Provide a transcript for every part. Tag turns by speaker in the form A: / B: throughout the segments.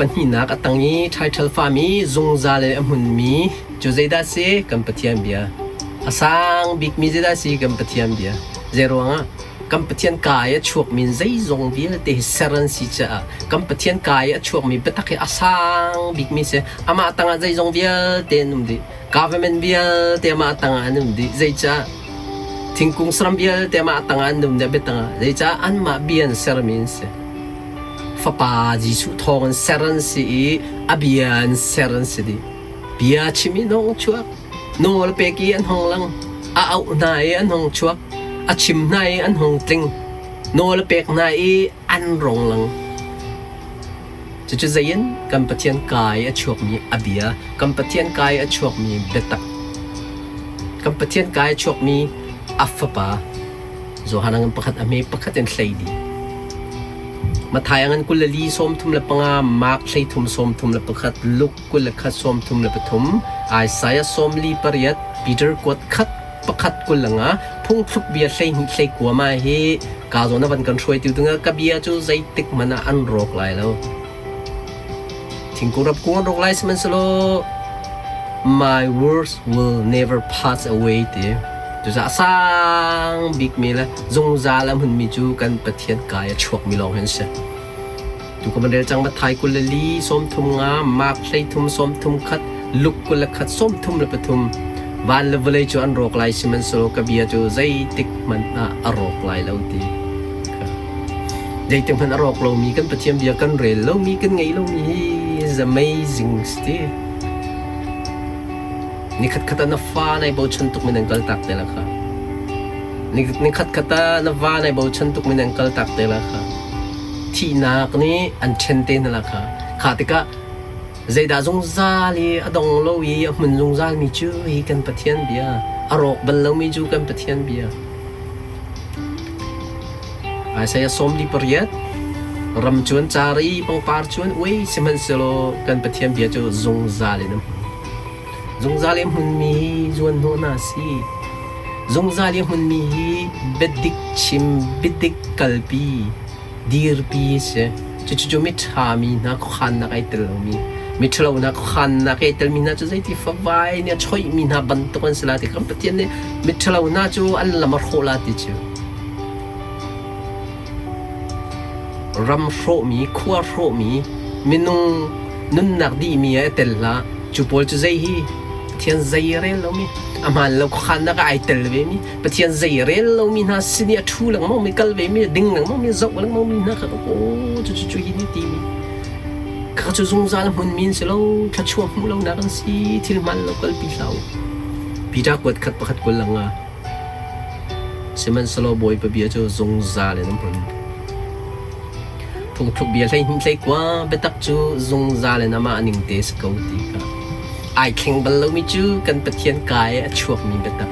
A: Pahnihnak a tang i ṭhaiṭhal fami zungzal in a hmunmi cu zeidah a si? Kan Pathian bia. A sang bikmi zeidah a si? Kan Pathian bia. Zeiruangah? Kan Pathian kaa i a chuakmi in zeizong vialte hi ser an si caah kan Pathian kaa i a chuakmi biatak hi a sang bikmi si. Amah tangah zeizong vialte an um dih. Government vialte amah tangah an um dih. Zeicah? Thingkung saram vialte amah tangah an um dih biatangah. Zeicah? Anmah bia in sermi an si. Fapa Jesuh thawng in ser an si i a bia in ser an si dih. Bia chim i nong chuak, nawl pek i an hong lang, a auh hna i an hong chuak, a chim hna i an hong tling, nawl a pek hna i an rong lang. Cucu zei in kan Pathian kaa i a chuakmi a bia, kan Pathian kaa i a chuakmi biatak, kan Pathian kaa i a chuakmi a Fapa, Johan ngan pakhat a hme pakhat in hlei dih. Matthai ngan 24 35, Mark 33 31, Luke 21 33, Isaiah 48, Peter kuat khat pakhat 25, phungthluk bia 12 hlei ma hi ka zawn a van kan hruaitu dingah ka bia cu zeitik hmanh ah an rawk lai lo. Thingkung rap kung an rawk lai sihmanhsehlaw my words will never pass away ti. Cucaah a sang bikmi le zungzal a hmunmi cu kan Pathian kai a chuakmi lawng hi an si. Tu ka van rel cang Matthai 24 35 Mark 13 31 Luke 21 33 van le vawlei cu an rawk lai sihmanhsehlaw ka bia cu zeitik hmanh ah a rawk lai lo ti. Zeitik hmanh a rawk lomi kan Pathian bia kan rel lomi kan ngei lomi hi is amazing ti. Nikhat khat ah na fa nai bochan tuk mi nan kal tak te la kha. Nikhat khat ah na va nai bochan tuk mi nan kal tak te la kha. Thihnak nih an ṭhen te hna la kha. Kha tikah zeidah zungzal i a dong lo i a hmun zungzal mi cu hi kan Pathian bia. A rawk bal lomi cu kan Pathian bia. Isaiah 48 Ram cu an car i pangpar cu an uai sihmanhsehlaw kan Pathian bia cu zungzal in a hmun. Zungzal i a hmunmi hi zuanhnawh hna a si. Zungzal i a hmunmi hi biadik chim, biadik kalpi, dirpi a si. Cucu miṭha mi hna khuakhannak ai tel lomi, miṭhalo hna khuakhannak ai telmi hna cu zeiti favai nih a choihmi hna bantuk an si lai ti kan Pathian nih miṭhalo hna cu an lam a hrawh la ti cu. Ram hrawhmi, khua hrawhmi, minung nunnak dihmi ah i tel hlah. Cu pawl cu zei hi Pathian zei a rel lomi, a hmaan lo khuakhannak ah ai tel vemi, Pathian zei a rel lomi hna sin i a ṭhu lengmangmi, kal vemi, ding lengmangmi, zoh lengmangmi hna kha aw cucu cu hi nih timi kha cu zungzal hmunmi an si lo, thluachuah hmuh lonak an si, thil hmaan lo kalpi hlah u. Peter kuat khat pakhat kul langa Sihmanhsehlaw Bawipa bia cu zungzal in a hmun. Phungthluk bia 12 hleikua biatak cu zungzal in amah ning te si ko ti kha. Ai thleng bal lomi cu kan Pathian kaa i a chuakmi biatak.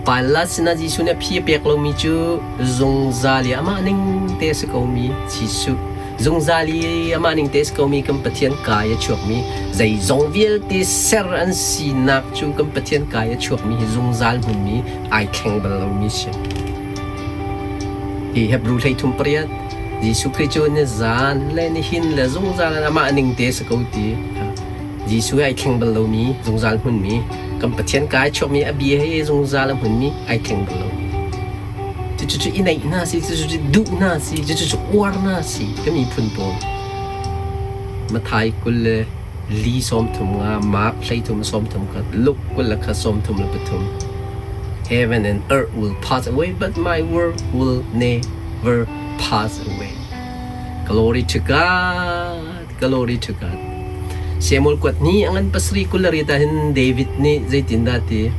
A: Palla sinah Jesuh nih a phi a pek lomi cu zungzal i amah ning te a si komi Jesuh. Zungzal i amah ning te a si komi kan Pathian kaa i a chuakmi zeizong vialte ser an sinak cu kan Pathian kaa i a chuakmi hi zungzal hmunmi ai thleng bal lomi si. Hi Hebrew 33 pariat Jesuh Khrih cu nizan le nihin le zungzal in amah ning te si ko ti. Jesuh hi ai thleng bal lomi zungzal hmunmi kan Pathian kaa i chuakmi a bia hi zungzal a hmunmi ai thleng bal lomi. Cucu i neih hna si, cucu duh hna si, cucu uar hna si ka miphun pawl. Matthai 20 le li 33, Mark 13 31, Luke 21 33. Heaven and earth will pass away, but my word will never pass away. Glory to God. Glory to God. Samuel kuat ni a ngan pasarih kul le riat ah hin David nih zeitindah ti?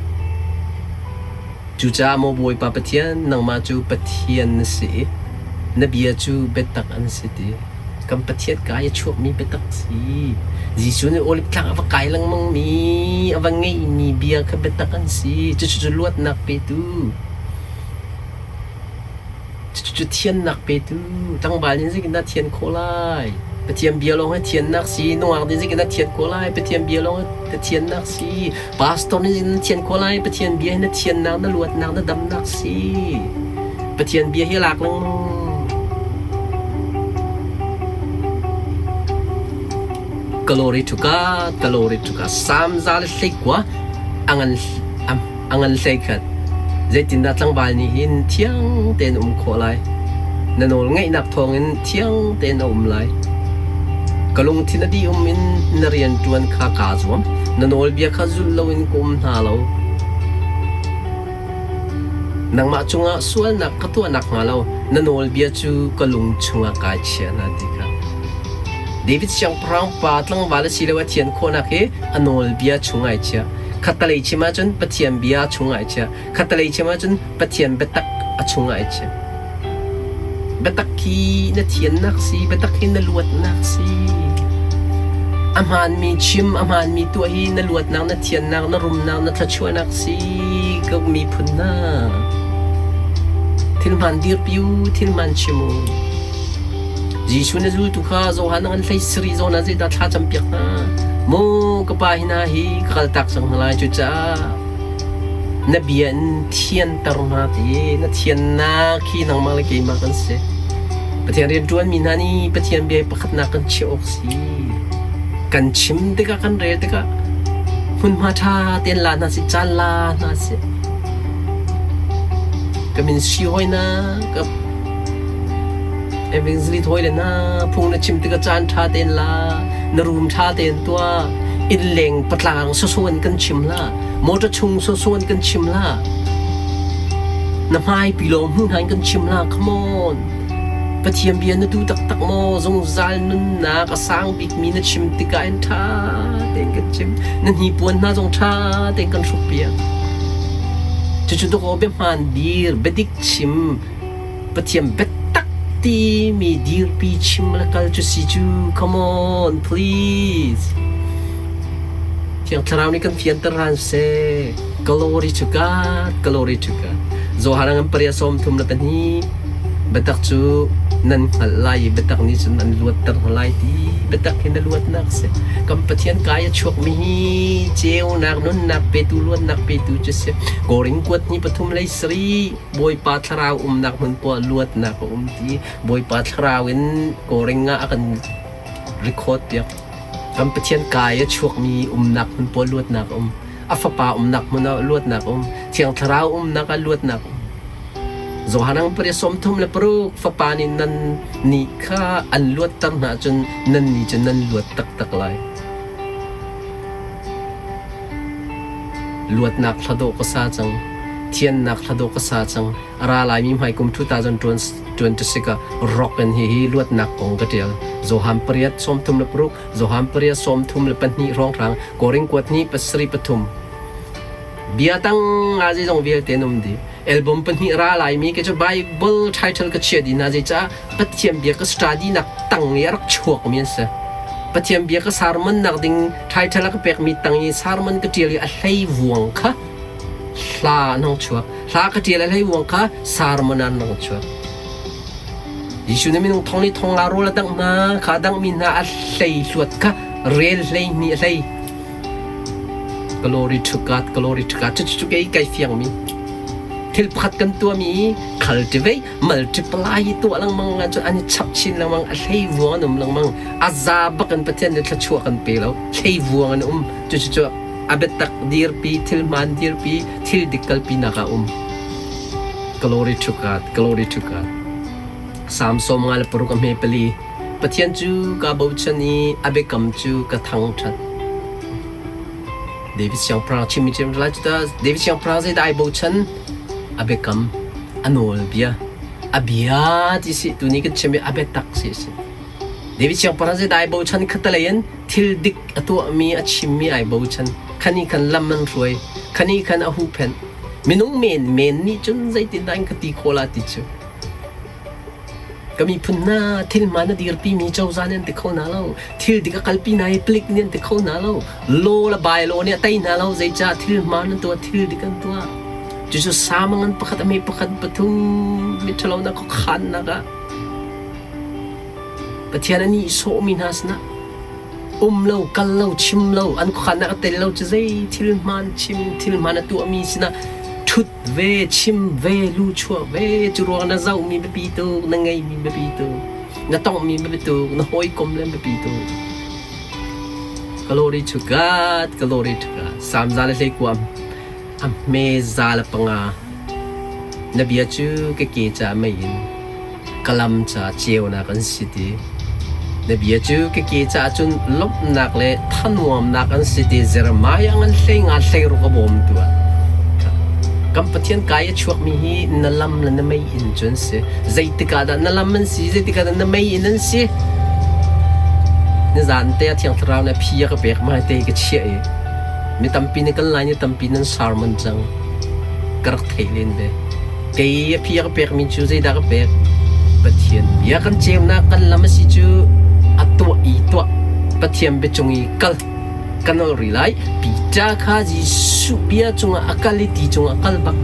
A: Cucaah maw Bawipa Pathian, nangmah cu Pathian na si i na bia cu biatak an si ti. Kan Pathian ka i a chuakmi biatak si. Jesuh nih Olive tlang a va kai lengmangmi, a va ngeihmi bia kha biatak an si. Cucu cu luatnak petu. Cucu thiannak petu tlangval nih zeitindah thian khawh lai? Pathian bia lawng hi thiannak si. Nungak nih zeitindah thian khawh lai? Pathian bia lawng hi thiannak si. Pastor nih zeitindah thian khawh lai? Pathian bia hi na thiannak, na luatnak, na damnak si. Pathian bia hi lak lengmang. Glory to God, glory to God. Psalm 121 a ngan a ngan 11. Zeitindah tlangval nih hin thiang tein um khawh lai? Na nawl ngaihnak thawngin thiang tein a um lai. Ka lungthin a dih um in na rian ṭuan kha kaa zuam. Na nawlbia kha zulh loin ka um hna lo. Nangmah cungah sualnak ka tuah nakhnga lo na nawlbia cu ka lung chungah kai chia hna ti kha. David siangpahrang pa tlangval a si lo a thian khawhnak hi a nawlbia chung ai chia. Khattalei chim ahcun Pathian bia chung ai chia. Khattalei chim ahcun Pathian biatak a chung ai chia. Biatak hi na thiannak si, biatak hi na luatnak si. A hmaanmi chim, a hmaanmi tuah hi na luatnak, na thiannak, na rumnak, na thluachuahnak si ka miphun hna. Thil hmaan dirpi u, thil hmaan chim u. Jesuh na zultu kha Johan an hlei sari zawn ah zeidah thla campiak hna? Maw ka pa hi hna hi ka kaltak cang hna lai cucaah Na bia in thianter hna ti na thiannak hi nangmah le keimah kan si. Pathian rianṭuanmi hna nih Pathian bia hi pakhatnak kan chiah awk si. Kan chim tikah kan rel tikah hmunhma ṭha tein la hna sih, caan la hna sih. Ka min si hawi na, ka evangelist hawi le na phung na chim tikah caan ṭha tein la, na room ṭha tein tuah, innleng patlang sawsawh in kan chim hlah. Motor chung sawsawh in kan chim hlah. Na hmaipi lawng hmu hna in kan chim hlah. Come on. Pathian bia na duh taktak maw? Zungzal nunnak a sang bikmi na chim tikah in ṭha tein kan chim. Na hnipuan hna zong ṭha tein kan hrukpiak. Cucu dawkaw biahmaan dir, biadik chim, Pathian biatak timi dirpi chim le kal cu si cu. Come on, please. Thiang Thlarau nih kan fianter han seh. Glory to God, glory to God. Johan ngan paria 32. Biatak cu nan hngalh lai i biatak nih cun an luatter hna lai ti biatak hi na luatnak si. Kan Pathian kai a chuakmi hi ceunak nunnak petu luatnak petu cu si. Korin kuat ni pathum lei sari Bawipa thlarau umnak hmun poah luatnak a um ti Bawipa thlarau in Koring ah a kan record piak. Kan Pathian kai a chuakmi umnak hmun pawl luatnak a um. A fapa umnak hmun ah luatnak a um. Thiang Thlarau umnak ah luatnak a um. Johan ang pari 36 fapa nih nan nih kha an luatter hna ahcun nan nih cu nan luat taktak lai. Luatnak hladawh ka sa cang. Thiannak hladawh ka sa cang. A ra laimi hmai kum 2026 ah rock in hihi luatnak kong ka ṭial. Johan pariat 36, Johan pariat 32 hrawnghrang, Korin kuat hnih pasarih pathum. Bia tang nga zeizong vialte an um dih. Album pahnih ra laimi ke cu Bible title ka chiah dih hna zeicah Pathian bia ka study nak tang i a rak chuakmi an si. Pathian bia ka sermon nak ding title a ka pekmi tang i sermon ka ṭial i a hlei vuang kha hla an hung chuak. Hla ka ṭial a hlei vuang kha sermon an hung chuak. Jesuh nih minung thong li thong nga rawl a dangh hna, kha danghmi hna a hlei hluat kha rel hlei hnih a hlei. Glory to God, glory to God. Cucu kei kai fiangmi. Thil pakhat kan tuahmi cultivate, multiply tuah lengmang ahcun an i chap chin lengmang, a hlei vuang an um lengmang. A za bak in Pathian nih thluachuah kan pe lo. Hlei vuang an um. Cucu a biatak dirpi, thil hmaan dirpi, thil dik kalpinak ah um. Glory to God, glory to God. Psalm 56 a hme pali. Pathian cu kaa bochan i a biakam cu ka thangṭhat. David siangpahrang chimmi cu lai cu ta David siangpahrang zeidah ai bochan? A biakam, a nawlbia, a bia ti si tuni kan chim i a biatak si si. David siangpahrang zeidah ai bochan khatalei in thil dik a tuahmi a chimmi ai bochan. Khani khan lam an hruai, khani khan a huhphenh. Minung menmen nih cun zeitindah in ka ti khawh la ti cu. Ka miphun hna thil hmaan a dirpimi cozah nih an ti kho hna lo. Thil dik a kalpi hna i palik nih an ti kho hna lo. Law le bylaw nih a tei hna lo. Zeicah thil hmaan an tuah, thil dik an tuah. Cucu samang an pakhat a hme pakhat pathum miṭhalonak khuakhannak ah Pathian a nihsawhmi hna sinah um lo, kal lo, chim lo, an khuakhannak a tel lo cu zei thil hmaan chim, thil hmaan a tuahmi sinah ṭhut ve, chim ve, luchuah ve, cu ruang na zohmi biapi tuk, na ngeimi biapi tuk, na tonghmi biapi tuk, na hawikom le biapi tuk. Glory to God, glory to God. Psalm 121 a hme 105. Na bia cu ka ke ca mei in ka lam ca ceunak an si ti. Na bia cu ka ke caah cun lawmhnak le thanuamnak an si ti Jeremiah ngan hlei nga hlei ruk a bawmtu ah. Kan Pathian kai a chuakmi hi na lam le na mei inn cu an si. Zeitik ah dah na lam an si, zeitik ah dah na mei inn an si? Nizan te a Thiang Thlarau nih a phi a ka pek ma te ka chiah i mi tampi nih kan lai ni tampi nan sermon cang ka rak theih len ve. Kei a phi a ka pekmi cu zeidah ka pek? Pathian bia kan ceunak kan lam a si cu a tuah i tuah Pathian biacung i kal ka nol rih lai. Peter kha Jesuh bia cungah a kal i ti cungah a kal bak.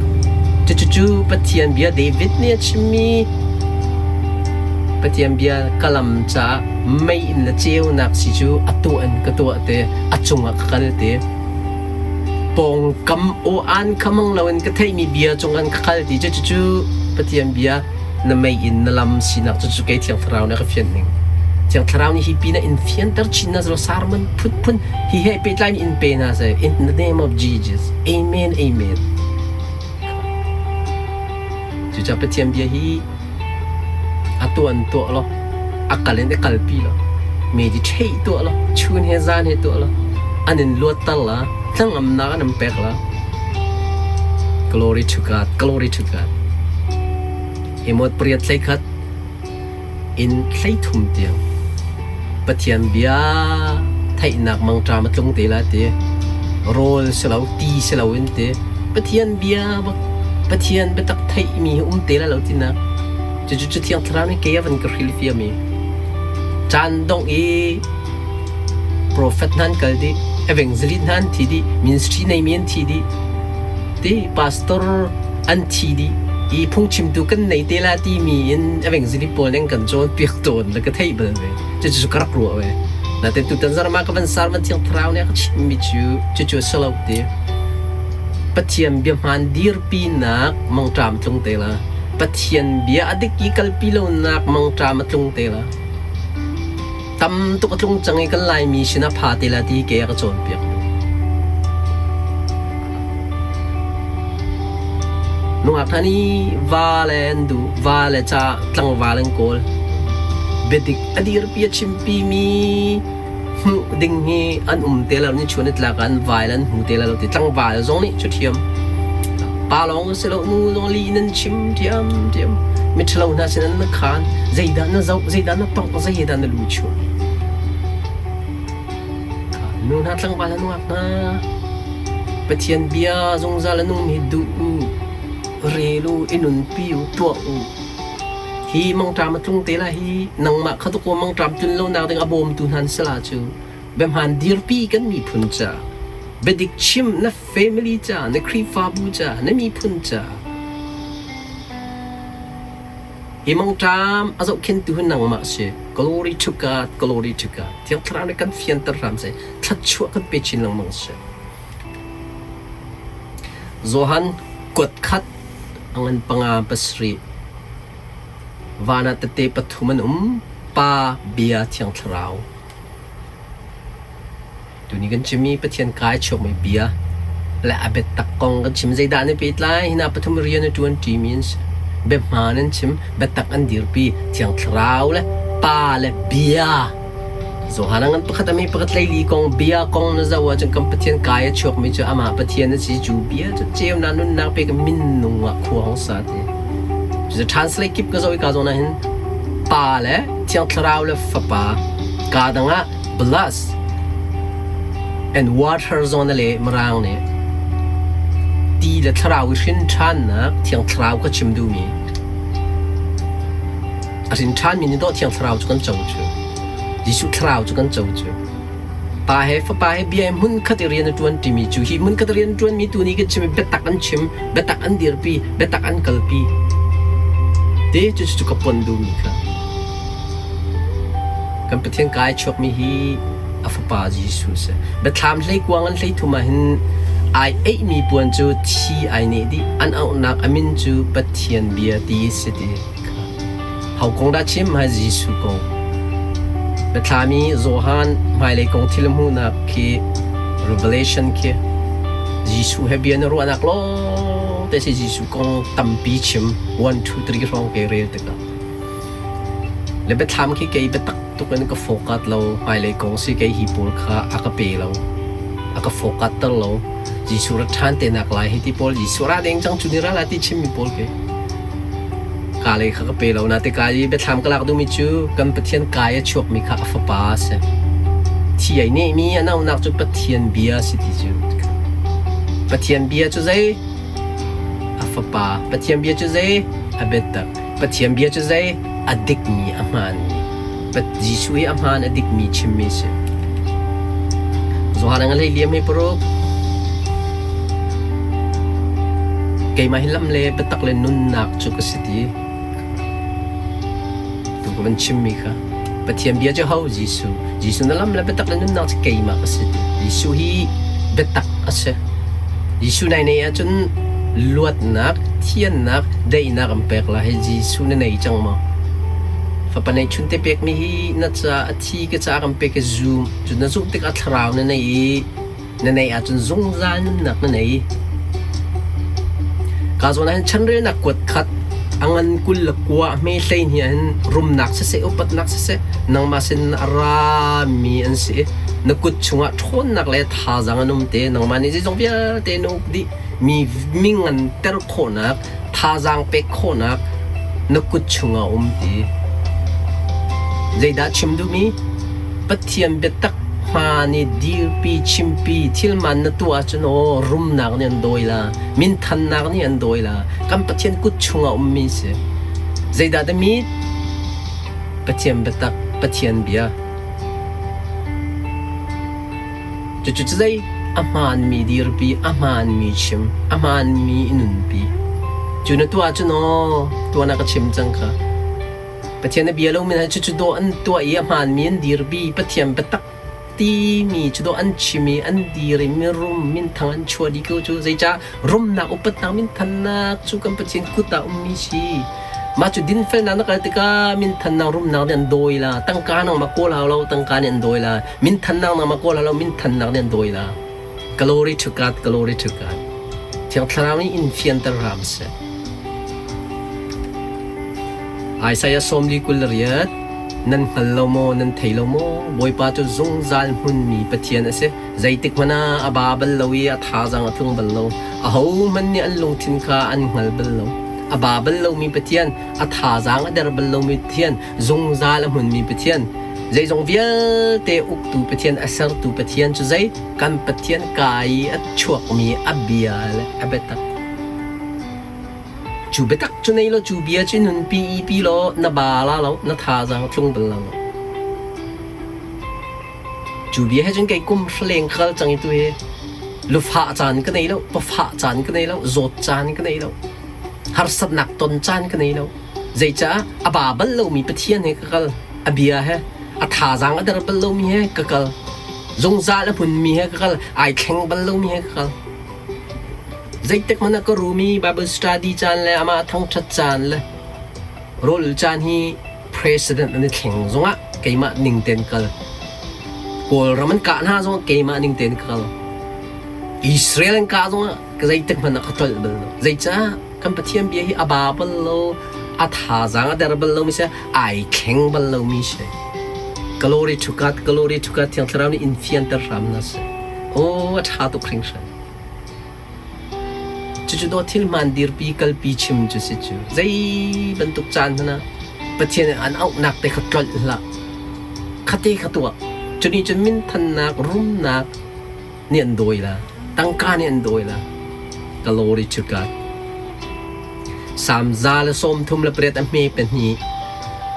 A: Cucu Pathian bia David nih a chimmi Pathian bia ka lam caah mei in le ceunak si cu a tuah in ka tuah te, a cungah ka kal te. Pawngkam aw-aan kha mang loin ka theihmi bia cungah ka kal ti cu cucu Pathian bia na mei in na lam sinak cucu kei Thiang Thlarau nih a ka fianh ning. Thiang Thlarau nih hi pin ah in fianter chin na selaw sermon phunphun hi he pehtlai in pe hna seh in the name of Jesus. Amen. Amen. Cucaah Pathian bia hi a tuah in tuah law, a kal in i kalpi law, meditate tuah law, chun he zan he tuah law, an in luatter la, hnangamnak an in pek la. Glory to God, glory to God. Amos pariat 11 in 30 tiang Pathian bia theihnak mangṭam a tlung te la ti rawl si lo ti si lo in ti Pathian bia bak Pathian biatak theihmi hi um te la lo tinak cucu cu Thiang Thlarau nih kei a van ka hrilhfiam i caan dongh i Prophet hna an kal dih, evangelist hna an thi dih, ministry neimi an thi dih, ti pastor an thi dih i phungchimtu kan nei te la timi in evangelist pawl nih an kan cawnpiak tawn le ka theih bal ve. Cucu ka rak ruah ve. Natin tutan zarh ah ka van sar van Thiang Thlarau nih a ka chimmi cu cucu a si lo ti. Pathian bia hmaan dirpinak mangṭam tlung te la. Pathian bia a dik i kalpi lonak mangṭam a tlung te la. Tam tuk a tlung cang i kan Laimi sinah pha te la ti ke a ka cawnpiak. Nungak hna nih va le an duh, va le ca tlangval an kawl. Biadik a dirpi a chimpi mi hmuh ding hi an um te lo ni chun tlak an vai an hmu te lo ti tlangval zong nih cu thiam. Pa lawng si lo nu zong li nan chim thiam thiam. Miṭhalo hna sin an na khaan zeidah na zoh zeidah na tongh zeidah na lu chuah. Nu hna tlangval hna nungak hna Pathian bia zungzal a nungmi duh u, rel u, i nunpi u, tuah u. Hi mangṭam a tlung te lai hi nangmah kha tukaw mangṭam tlun lonak ding a bawmtu hna an si la cu biahmaan dirpi kan miphun ca biadik chim na family ca na Khrihfabu ca na miphun ca Hi mangṭam a zohkhenhtu hi nangmah si. Glory to God, glory to God. Thiang Thlarau nih kan fianter hram seh. Thluachuah kan pe chin lengmang seh. Johan kuat khat a ngan panga pasarih. Van ah tete pathum an um. Pa, Bia, Thiang Thlarau. Tuni kan chimmi Pathian kai chuakmi bia le a biatak kong kan chim. Zeidah an i pehtlai? Hi hna pathum rian a ṭuan ṭimi an si. Biahmaan an chim, biatak an dirpi, Thiang Thlarau le Pa le Bia. Johan a ngan pakhat a mi pakhat leili kong bia kong na zoh ahcun kan Pathian kai a chuakmi cu amah Pathian a si cu bia cu ceunak nunnak pek minung ah khua hong sa ti. Cucu translate kip ka zoh i ka zawn ah hin Pa le Thiang Thlarau le Fapa kaa dang ah Blast and water zawn le Mirang nih ti le thlarau i hrin ṭhannak Thiang Thlarau ka chim duhmi a hrin ṭhanmi nih dawh Thiang Thlarau cu kan co cu Jesuh Thlarau cu kan co cu Pa he Fapa he bia he hmunkhat i rian a ṭuan ṭimi cu hi hmunkhat i rian ṭuanmi tu nih kan chim i biatak an chim biatak an dirpi biatak an kalpi te cu cu ka pon duhmi kha Kan Pathian kai chuakmi hi a fapa Jesuh a si. Biathlam hleikuang an hleithum ah hin ai eihmi puan cu thi ai neh dih. An auhnak a min cu Pathian bia ti a si ti kha. Ho kong dah chim? Hai Jesuh kong. Biathlam i Johan hmailei kong thil a hmuhnak khi Revelation khi Jesuh he bia na ruahnak lawng te si Jesuh kong tampi chim 1 2 3 hrawng ke rel tikah le biathlam khi kei biatak tuk in ka focus lo hmailei kong si kei hi pawl kha a ka pe lo a ka focus ter lo Jesuh ra ṭhan te nak lai hi ti pawl Jesuh ra deng cang cu ni ra la ti chimmi pawl ke Ka lei kha ka pe lo na te ka i biathlam ka lak duhmi cu kan Pathian kai a chuakmi kha a fapa a si. Thi ai nehmi a naunak cu Pathian bia a si ti cu. Pathian bia cu zei? A fapa. Pathian bia cu zei? A biatak. Pathian bia cu zei? A dikmi, a hmaanmi. Jesuh hi a hmaan a dikmi chimmi a si. Johan a hlei liam hi paruk. Keimah hi lam le biatak le nunnak cu ka si ti. Tu ka van chimmi kha. Pathian bia cu ho? Jesuh. Jesuh na lam le biatak le nunnak cu keimah ka si ti. Jesuh hi biatak a si. Jesuh nai nei ahcun luatnak, thiannak, daihnak an pek lai. Jesuh na nei cang maw? Fapa neihchun te pekmi hi na ca a thi ka ca kan pek i zum. Cu na zumh tikah thlarau na nei i na neih ahcun zungzal nunnak na nei. Ka zawn ahhin chanrelnak kuat khat a ngan 29 hme hlei hnih ahhin rumnak siseh upatnak siseh nangmah sin a rami an si i na kut chungah ṭhawnnak le thazaang an um te nangmah nih zeizong vialte na uk dih mi mi nganter khawhnak thazaang pek khawhnak na kut chungah um ti. Zeidah chim duhmi? Pathian biatak hmaan i dirpi chimpi thilman na tuah ahcun aw rumnak nih an dawi la, minthannak nih an dawi la. Kan Pathian kut chungah ummi si. Zeidah dah mit? Pathian biatak, Pathian bia. Cucu zei a hmaanmi dirpi, a hmaanmi chim, a hmaanmi i nunpi. Cu na tuah ahcun aw, tuan ah ka chim cang kha. Pathian a bia lomi hna cucu dawh an tuah i a hmaanmi an dirpi, Pathian biatak timi cu dawh an chim i an dir i mirum minthang an chuah dih ko cu. Zeicah rumnak upatnak minthannak cu kan Pathian kut ah ummi si. Mah cu dinfelnak na kal tikah minthannak rumnak nih an dawi la. Tangka nangmah kawl hau lo, tangka nih an dawi la. Minthannak nangmah kawl hau lo, minthannak nih an dawi la. Glory to God, glory to God. Thiang Thlarau nih in fianter hram seh. Isaiah 48 Nan hngal lo maw, nan thei lo maw? Bawipa cu zungzal hmunmi Pathian a si. Zeitik hmanh ah a ba bal lo i a thazaang a tlung bal lo. Ahohmanh nih an lungthin kha an hngal bal lo. A ba bal lomi Pathian, a thazaang a der bal lomi Pathian, zungzal a hmunmi Pathian, zeizong vialte uktu Pathian, a sertu Pathian cu zei kan Pathian kaa i a chuakmi a bia le a biatak. Cu biatak cu nei law cu bia cu nunpi i pi law na ba la lo, na thazaang a tlung bal lo. Cu bia he cun kei kum hraleng ka kal cang i tu hi lufah caan ka nei lo, pawfah caan ka nei lo, zawt caan ka nei lo, harsatnak ton caan ka nei lo. Zeicah a ba bal lomi Pathian he ka kal, a bia he, a thazaang a der bal lomi he ka kal, zungzal a hmunmi he ka kal, ai thleng bal lomi he ka kal. Zeitik hmanh ah ka rumi Bible study caan le amah thangṭhat caan le rawl caan hi President an i thleng zongah keimah ning tein kal. Kawlram an kah hna zongah keimah ning tein ka kal. Israel an kah zongah ka zeitik hmanh ah ka tlolh bal lo. Zeicah kan Pathian bia hi a ba bal lo, a thazaang a der bal lomi si, ai thleng bal lomi si. Glory to God, glory to God, Thiang Thlarau nih in fianter hram hna seh. Aw, a ṭha tuk hringhran. Cucu dawt thil hmaan dirpi kalpi chim cu si cu. Zei bantuk caan hmanh ah Pathian nih an auhnak te kha tlolh hlah. Khate kha tuah. Cu nih cun minthannak, rumnak nih an dawi la. Tangka nih an dawi la. Glory to God. Salm 138 a hme pahnih.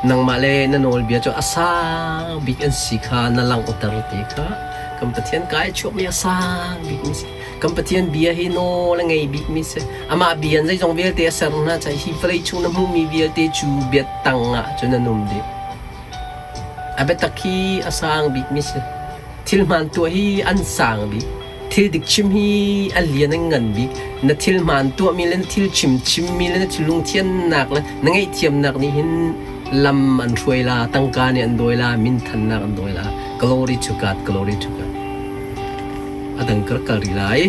A: Nangmah le na nawlbia cu a sang bik an si kha na langhter ti kha kan Pathian kai chuakmi a sang bikmi si. Kan Pathian bia hi nawl a ngei bikmi si. Amah bia in zeizong vialte a ser hna caah hi vawlei chung na hmuhmi vialte cu bia tang ah cun an um dih. A biatak hi a sang bikmi si. Thil hmaan tuah hi an sang bik. Thil dik chim hi a lian an ngan bik. Na thil hmaan tuahmi le na thil chim chimmi le na thil lungthiannak le na ngaihthiamnak nih hin Lam an hruai la, tangka nih an dawi la, minthannak an dawi la. Glory to God, glory to God. A dang kar kal rih lai.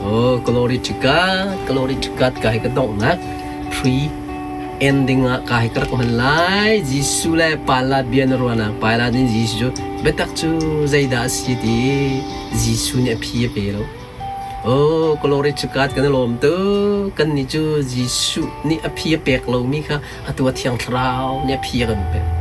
A: Oh, glory to God, glory to God ka hi ka donghnak pre ending ah ka hi ka rak hman lai. Jesuh le Pala bia na ruahnak Pala nih Jesuh cu biatak cu zeidah a si ti Jesuh nih a phi a pe lo. Oh, glory to God kan i lawm tuk. Kannih cu Jesuh nih a phi a pek lomi kha atu a Thiang Thlarau nih a phi a kan pek.